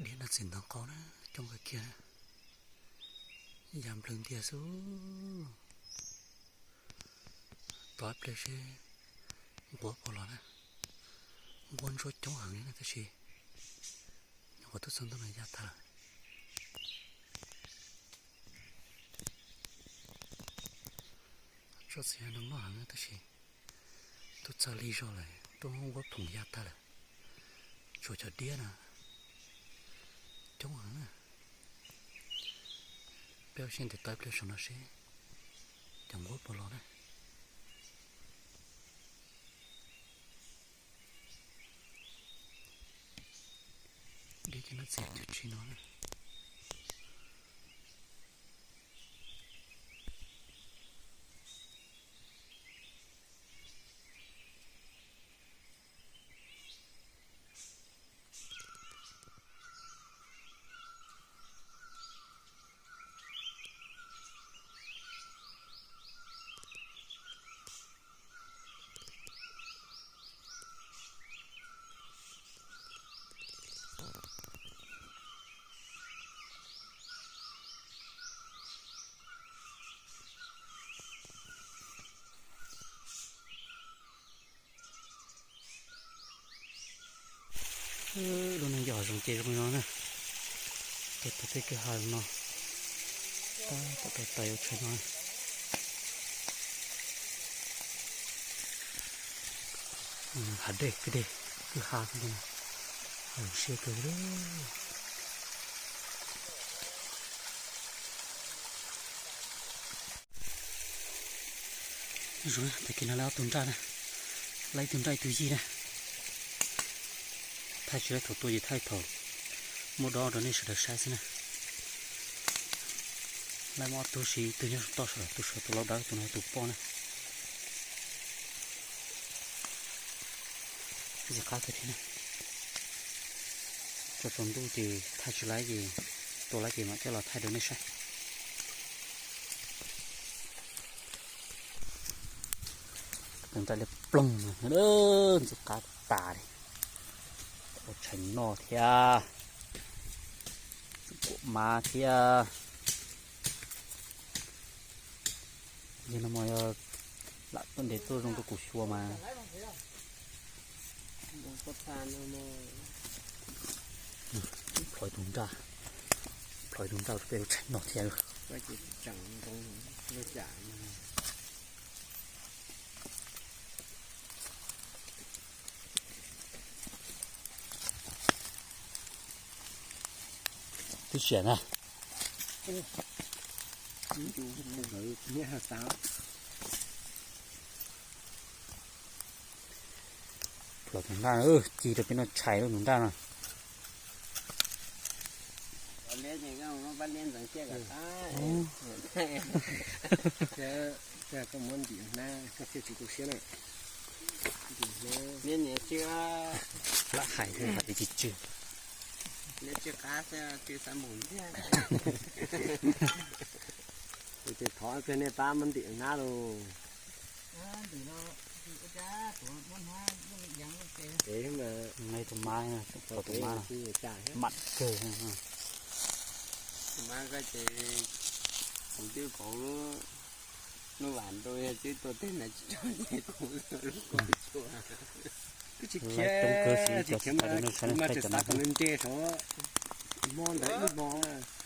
Diab no txim ntawv qau na, coob kawg kiag, ya nplawg ntiag xwb. Tos ib pliag seb nquab puas los na. Nquab ntsuab coob heev li na tab sis nyuam qhuav tuaj txog ntua no ya tag lawm. Tsob txiv no loj heev tab sis tuaj txog lig zog lawm, tuaj muab nquab phoom ya tag lawm. Tshuav cov diab na, coob heev na. Peb ua siab ntev tos ib pliag saum no seb cov nquab puas los na. Diab cov no txiv cuag tsi no na. Lub neej yog zoo ces zoo li no na. Ces tus tej kwj ha no tab tom tais tais ua tshais no. Hav dej kwj deg, kwj ha no, zoo siab kawg li. Zoo, tag kis no laib ob tug nraj na, laib ib tug nraj ib tug yij na. Thaij tsis laib thaum tuaj ces thaij thaum muab dob rau nej sawv daws saib xwb na. Laib muab ob tug si, ib tug nyob saum toj sawv daws, tus saum tus laus dawb, tus no tus poj na. Ntxim qab kawg thiab na. Tsaus tsaus ntuj ces thaij tsis laib ces, tua laib ces mam coj los thaij rau nej saib. Tus nraj liab ploog no ntxim qab tas li. Ua tshais noj thiab, tsum kuam mab thiab. Yog no mas yog lam tuaj ntev tuaj zoo rau kuv xyuas mas. Plhov tus nraj, plhov tus nraj peb ua tshais noj thiab. Twb xiam na. Plhov tus nraj, ci rau peb noj tshais lub tus nraj no. Koj muab ntim hnab, koj thiaj tsis tu siab na. Lam hais thiab hais tsis tsw. Kuv ces thov kawg nej pab muab ntim hnab lauj. Tus mab, tus mab mam kawg. Tus mab koj ces kuv twb pauv lub, lub vas nrau yog twb tua tej ntawd tsis tso ces kuv lub ko tsuas. Twb tsis khiav, tsis khiav mas kuv mas tseem xav kom nws nres saud, hmo ntawd ib hmo.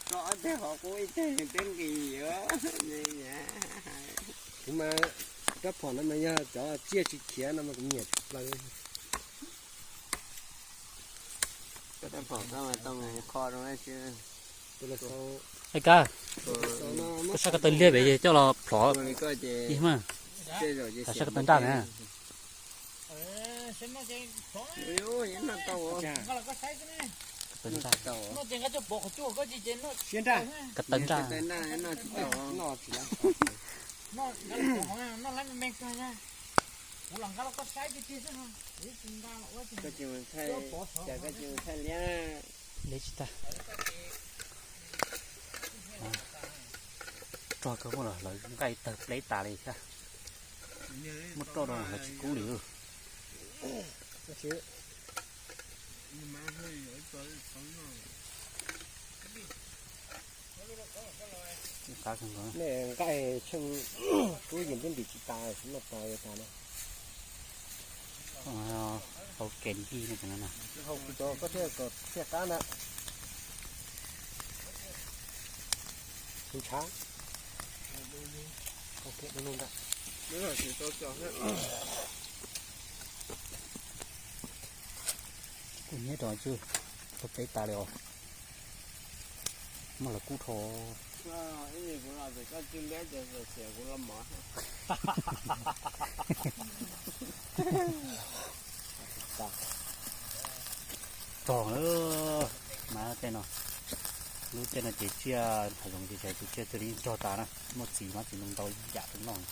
Tso ob teg qhov qub ib teg twb nqis. Kuv mas rab phom no mas yog cov tsiaj tsis khiav no mas kuv nyiam tshaj plaws. Koj saib ko taw liab pem coj los plhov ib mas. Saib ko taw nraj na. Ko taw nraj. Liab tsis tag. Roj kawg muaj los lawv nqaij tawg pleb tas li thiab. Muab roj rau lawv tsis kub li. Qab kawg nkaus. Nej nqaij tsheej kub yeej twb ntim tsis tas, tsis noj tas tas na. Hau kev ncig no no. Hau kuv cov koj thiaj kom thiaj qab na. Ntshav. Kuv nyiab rov tswj, tau peb tas li os. Mas lawv kub rho. Rog mas tej no, lub caij no ces tsiaj hav zoov ces tsis hais tus tsiaj twg li yeej rog tas na, muaj txiv mab txiv ntoo ntau yam rau noj.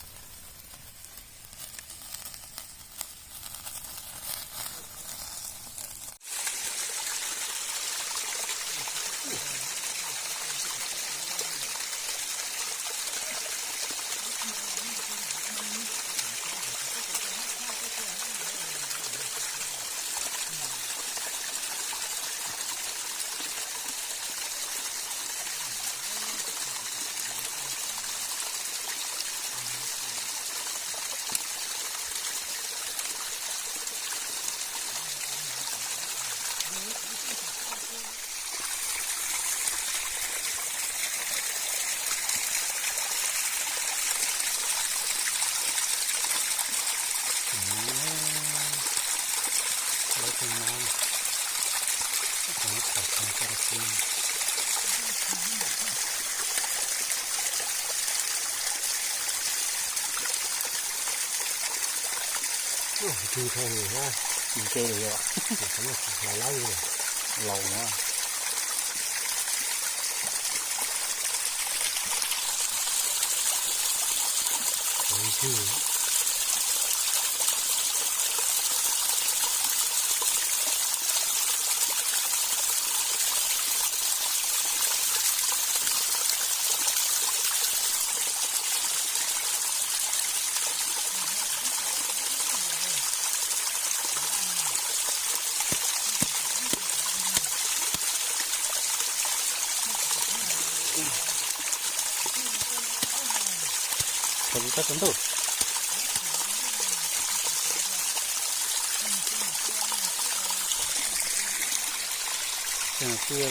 Ntse li yog, laus na. Tau tau ntuj.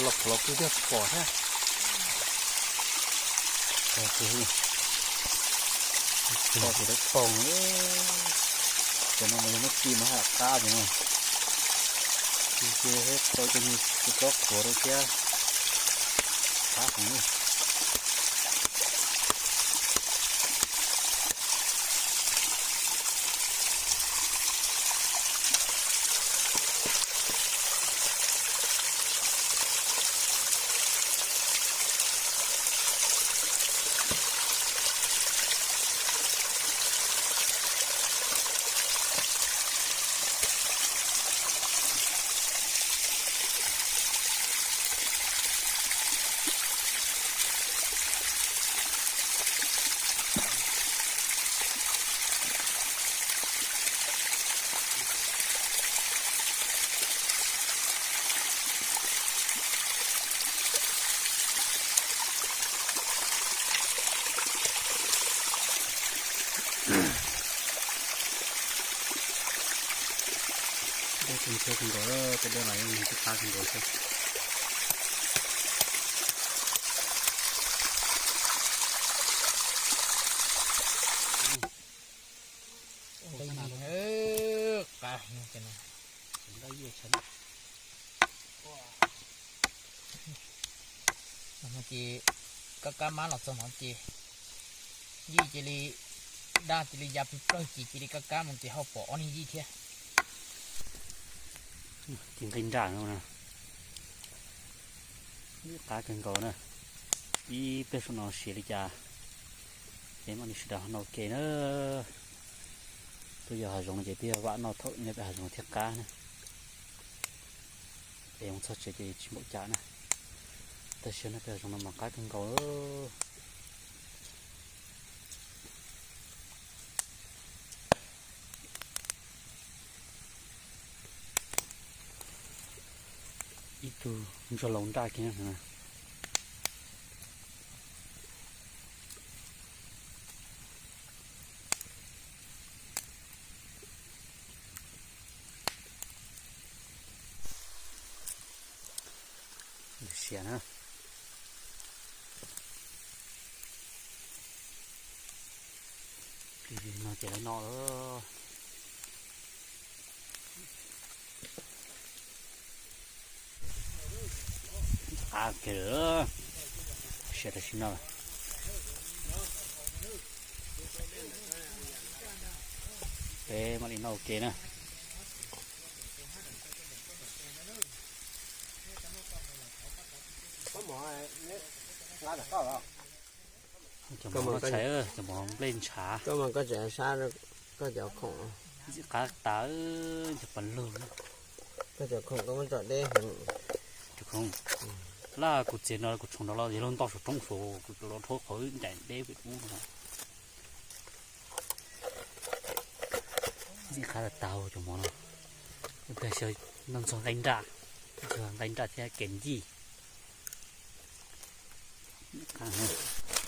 Los qhov los kuj thiaj pom thiab. Pom tus dawb paug, cov no mas yog muab ci mas haj qab ces no. Ci tau cov tsob qhuav rau thiab. Qab heev. Dej tsis ntshe kawg nkaus, tej dej mas yeej nws twb qab kawg nkaus xwb. Qab heev ces no, ces kab kab mab los txog no ces yij cia li, daj cia li ya plig plawg ces cia li kab kab mus ces ho pom ob niag yij thiab. Ces nqi nraj no na, qab kawg nkaus na. Ib pliag saum no siav li cas, ces mam li sawv daws noj ua ke na. Twb yog hav zoov no ces twb yog vam noj thaum nyob pem hav zoov thiaj qab na. Es mus txog tsev ces tsis npaum cas na. Tam sim no pem hav zoov no mas qab kawg nkaus. Ib tug ntsuag laus nraj kiag na. Siav na. No ces lawv no lawm. Qab kiag lawm. Siav tam sim no lawm. Peb mam li noj ua ke na. Cov mov noj tshais, cov mov nplej ntshav. Koj mas koj tseem sab koj cov khoom. Ntxim qab tas, cov pas lug. Koj cov khoom koj muab tso deb heev. Cov khoom laj kuv txiav no kuv tshoov nrov los yog luag nto saum roob saud kuv los rhaub qhov ncaim deb pem ub no. Ntxim qab tas tas cov mov no. Ua tiag xyov noj ntxuag nqaij nraj, ntxuag nqaij nraj thiab kev ncij. Nqa ntses, nqa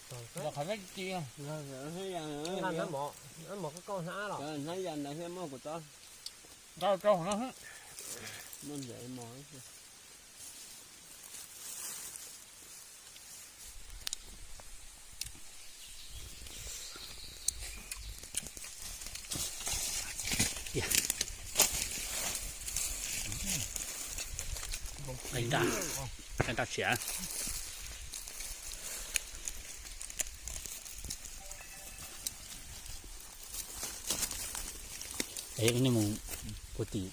ntses koj los hab thiab. Nqa hnab mov, hnab mov koj koj hnab los. Hnab yas ntawd thiab muaj kuv tsob. Nqa rau no. Muaj ntses mos. Nqaij nraj, nqaij nraj siav. Es nej mus puag tim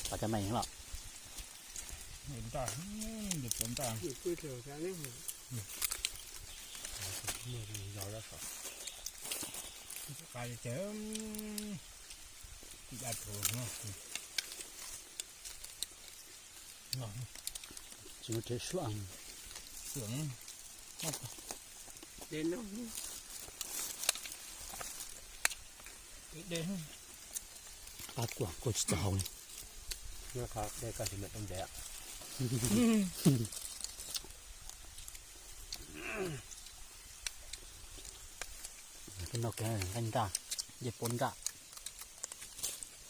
Pov Cag Meej los? Tsis muaj tsev suab. Qab kuaj kuaj tsis txaus haus li. Peb noj kiag nqaij nraj, ncej puab nraj,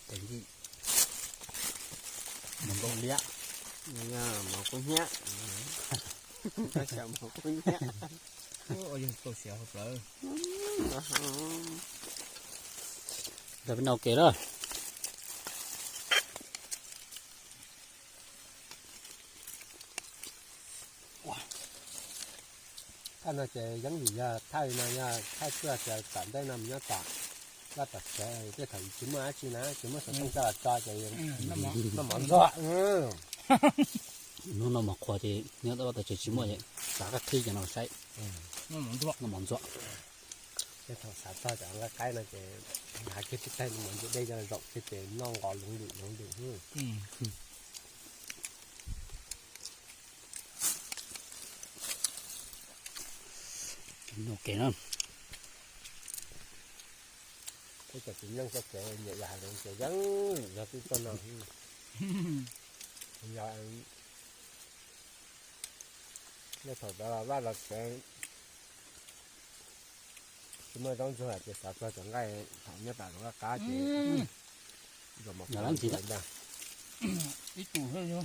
tes ncej, mov nplooj liab, mov kub hnyiab, mov kub hnyiab. Ntawd peb noj ke lawm. Thaj no ces yeeb yim yog thaj no yog thaj tuaj ces tom ntej no mus nyob tom laj tom tsev, tej thaum tsis muaj dab tsi na, tsis muaj xov tooj coj los tso ces noj mov ntxuag. Hnub no mov qhuav ces nyob tom laj tom tsev tsis muaj ces xav qab qhib cov no saib. Noj mov ntxuag. Tej thaum xav txog cov nqaij qaib no ces nqa kiag tib teg mov ntxuag dej coj los zaum kiag ces noj nqos loov lwm loov lwm. Ua ke na. Peb cov txiv neej txoj kev nyiam yam hais lus ces yeej yog tib txoj no. Yog nej thaum ntawd los vaj los tsev tsis muaj zaub ntxuag ces xav txog cov nqaij thaum nyob tom lub qab qab ces zaum mov qhuav ntag. Ib tug xwb.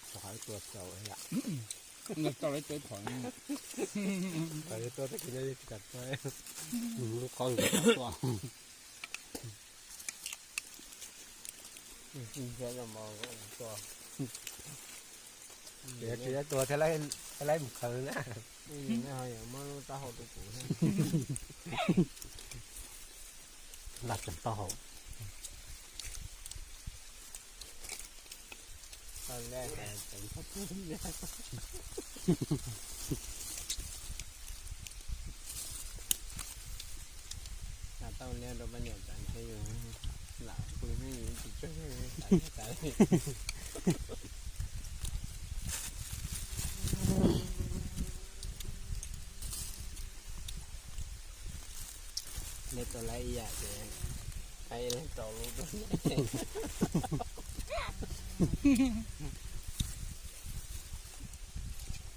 Tus qhov ib tua xaus ib yam. Nws tau ib tug qhov. Tau ib tug tag kis no yeej tsis kam tua. Nws lub qhov lus tua. Tsis tua thiaj li mus khaws na. Muab lub taub hau rau kuv. Laj tseem taub hau. Neb rau pab nyuam tsav ntshe yus lam pw tsis tsawg tas li. Neb tau lawv ib yam ces peb leeg rau lub rau neb.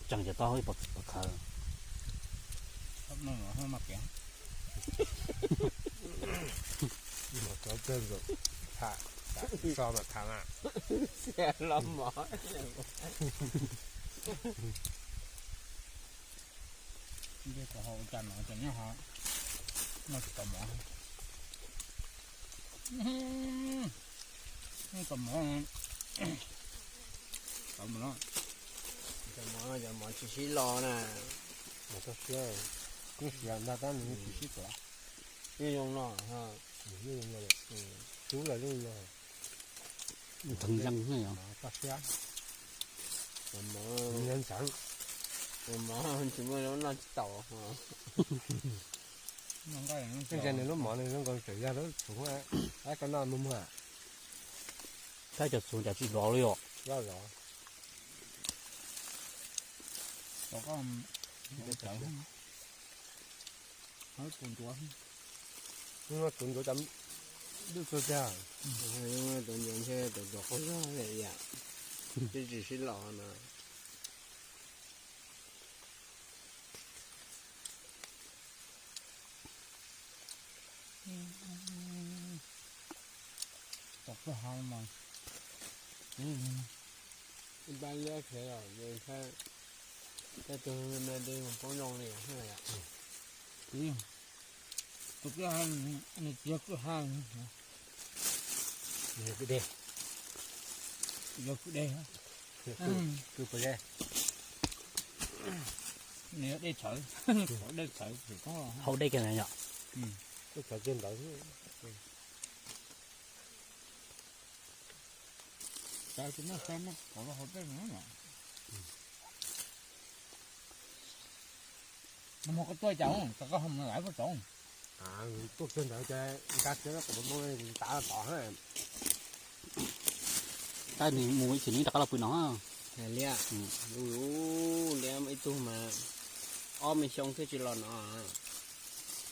Tseem cov tau ib pov khawv. Los mov. Ntiag, kuv ho ua cas no ces nyob ho noj tsis tau mov. Noj tau mov, tau mov, cov mov tsis sib lo na. Mov toj siab, yeej siav ntag tab nws tsis sib tuav. Yeej zoo no, yeej zoo no, cub los yeej no. Nteeg zeeg toj siab. Mov, mov tsis muaj zoo noj tsis tau. Nws lub mov nws zoo nkaus tseem yog lub txhuv, koj noj muag muag. Koj cov txhuv cas tsis lov li os. Loj lov. Tus ncuav cov dwj tuag tiag. Tus ncuav ntshe tus tuag qaub zog yam, twb tsis sib los no. Tau kawg ha mas, ib pab liab khiav los, tej tug me me di mus poob zoo li. Tus kwj ha, nws tsis yog kwj ha, yog kwj deg, yog kwj deg, kwj deg, nws yog dej tshawv, dej tshawv, hau dej kiag na yom. Kwj tshawv kiag ntawd. Cov tus noj xyov muab kov rau hauv dej no. Nag hmo koj tuaj cas, koj ho mus lawv koj tsoov. Tuaj kiag ntawd ces nqa kiag kom mus tav tom. Tab nws mus ib chim nws rov qab los pw no. Hais liab, liab ib tug mas ob me xyoo thiaj tsis los no.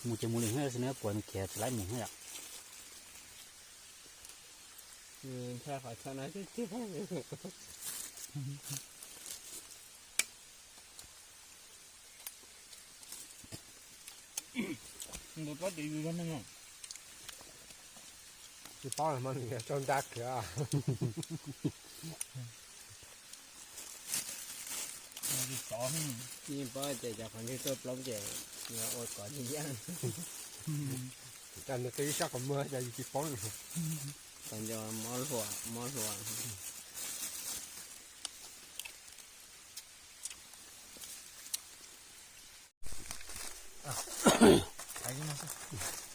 Mus ces mus li, xwb neb puas nws khiav tsis laib mus yom. Ntshai qhov chaw no tiag tiag. Ntu pob ces yus yog neeg no. Tsis paub los mas nws yog tsau nra khiav. Tsis paub ces cov qhov ntwg tuaj plaub ces yog ua kov tsis yeej. Cas nws qiv ib sab qhov muag ces yus tsis paub li. Qhov ncauj mob hluas mob hluas.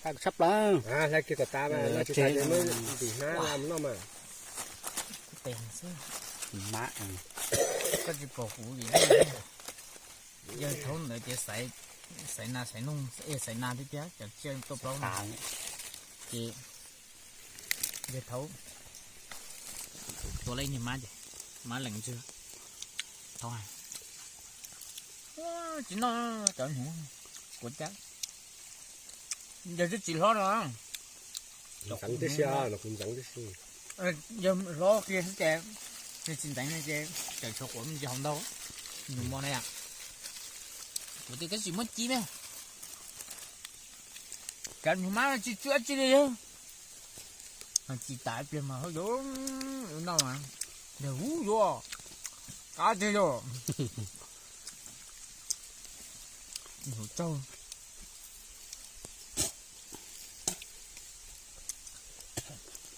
Tshaj plaws. Hlais kiag kom tas, noj tsis tas ces muab ntim hnab mus noj mas. Koj tsis pom kuv li. Yawg thaub ntawd ces xaiv nas xaiv noog, xaiv nas thiab tiag, cov tsiaj tuaj plaub no. Ces yawg thaub tua lawm ib niag mab ces mab lees ntswg. Thaub hais, tsis noj cov hnyuv, kuv cab. Yawg twb tsis hlob no. Ntxeev tib si, kuv ntxeev tib si. Yawg hlob kiag xwb ces, yawg tsis ntxeev ces tawm tshuav quav me ntsis hauv ntau. Nus mos na yom. Kuv tias koj sim muab ci me. Cov hnyuv mab tsis tsw dab tsi li. Ci tas ib pliag mas hauj yus noj mas, yawg hu yuav qab tiag yom. Hnyuv tsaug.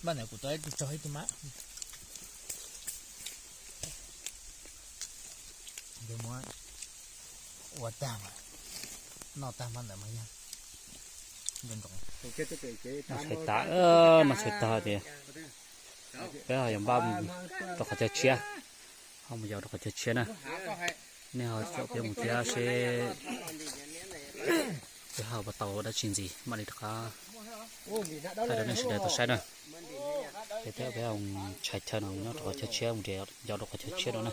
Npaj ntawd kuv tua ib tug tsaug ib tug mab. Yog muab ua tag mas, noj tag npaj ntawd mas yog. Mas txhais tas, mas txhais tas tias peb ho yuav npaj rau qhov chaw tshiab, ho mus yos rau qhov chaw tshiab na. Nej ho caum peb mus thiab seb peb ho puas tau dab tsi ntxiv mam li rov qab Thaij rau nej sawv daws tau saib na. Peb thaij peb tshais chaw no nyob rau qhov chaw tshiab mus nrhiav ncov rau qhov chaw tshiab no na.